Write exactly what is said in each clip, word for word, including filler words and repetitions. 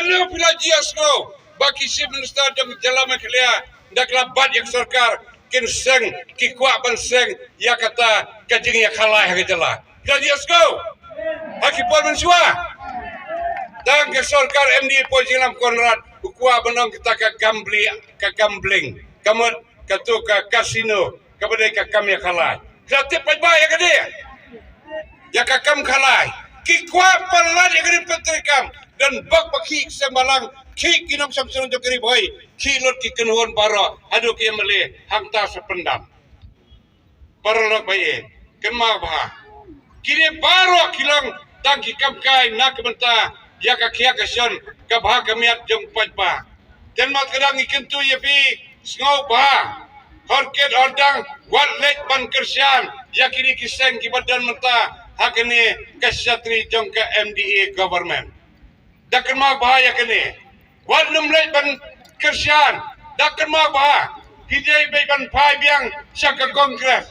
Leo phi la jingsngew ba ki Chief Minister jong jylla Meghalaya da ka la bat ïa ka sorkar kin seng, ki kwah ban seng ïa kata ka jingïakhalai ha ka jylla. Phi la jingsngew ha ki por mynshuwa. Tang ka sorkar M D A poi jinglam Conrad u kwah ban ong kata ka gambling, ka gambling, ka mut katu ka casino, kaba dei ka kam ïakhalai. Phi la tip paidbah ïa kane, ïa ka kam khalai. Ki kwah palat ïa kane pyntreikam. Don bok ba khih ki seng balang, khih ki nongshong shnong jong ka Ri Bhoi, khih lut ki kynhun baroh haduh ki M L A hangta sa pyndam. Paralok ba ïeit, kynmaw bha, kine baroh ki long tang ki kam kai na ka bynta ïa ka khiah ka shon, ka bha ka miat jong paidbah. Te namar kata ngi kyntu ïa phi, sngewbha, hor kit hor dang, wat leit ban kyrshan ïa kine ki seng kiba don mynta ha kane ka shatri jong ka M D A government. Da kynmaw bha ïa kane, wat nym leit ban kyrshan. Da kynmaw bha, phi dei beit ban phai biang sha ka Congress.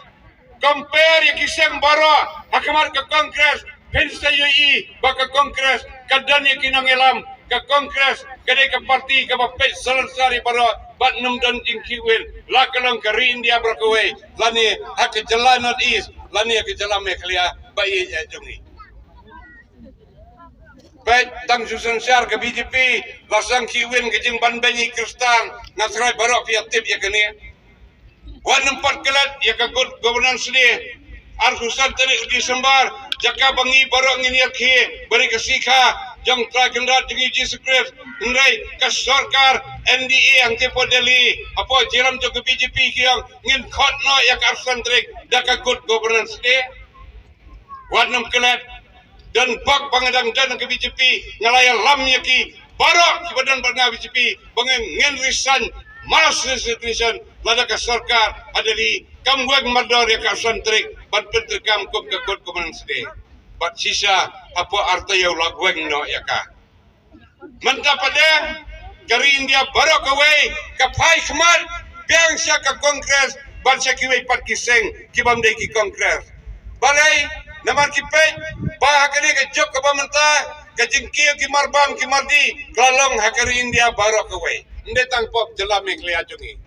Compare ïa ki seng baroh ha khmat ka Congress. Phin sa ïohi ba ka Congress ka don ïa ki nongïalam. Ka Congress ka dei ka party kaba peit salonsar ïa baroh bad nym don jingkhih win, la ka long ka Ri India baroh kawei, lane ha ka jylla North East, lane ha ka jylla Meghalaya ba ïeit jong ngi. Peit, tang shu synshar ka B J P la sdang khih win ka jingbanbeiñ ïa ki Khristan. Nga tharai baroh phi ïa tip ïa kane. Wat nym pat klet ïa ka Good Governance Day, arphew san tarik December, jaka ba ngi baroh ngin ïa khie bad ka sikha jong Trai Kynrad jong ngi Jisu Khrist. Hynrei ka sorkar N D A hangtei hapoh Delhi, hapoh jingïalam jong ka B J P ki ong ngin khot noh ïa ka arphew san tarik da ka Good Governance Day. Wat nym klet. Don bok ba nga dang don ka B J P, nga la ïalam ïa ki baroh kiba don bad nga B J P ba ngin resign, mass resignation, lada ka sorkar ha Delhi kam weng mardor ïa ka arphew san tarik ban pyntreikam kum ka Good Governance Day. Bad shisha hapoh ar taïew la weng noh ïa ka. Mynta pat de ka Ri India baroh kawei ka phai khmat biang sha ka Congress bad sha kiwei pat ki seng kibym dei ki Congress. Balei? Namar ki peit ba ha kane ka juk kaba mynta ka jingkiew ki marbam ki mardi ka la long ha ka Ri India baroh kawei. Ym dei tang pop jylla Meghalaya jong ngi.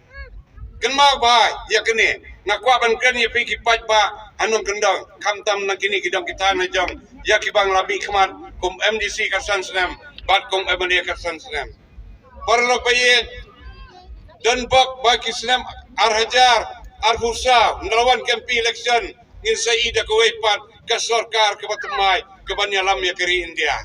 Kynmaw bha ïa kane, nga kwah ban kren ïa phi ki paidbah ha nongkyndong, khamtam na kine ki dong ki thaiñ la jong, ïa kiba nga la mihkhmat kum M D C ka san snem bad kum M L A ka san snem. Paralok ba ïeit, don bok ba ki snem ar hajar arphew saw, ynda la wan ka M P election, ngin sa ïohi da kawei pat ka sorkar kaba thymmai kaban ïalam ïa ka Ri India.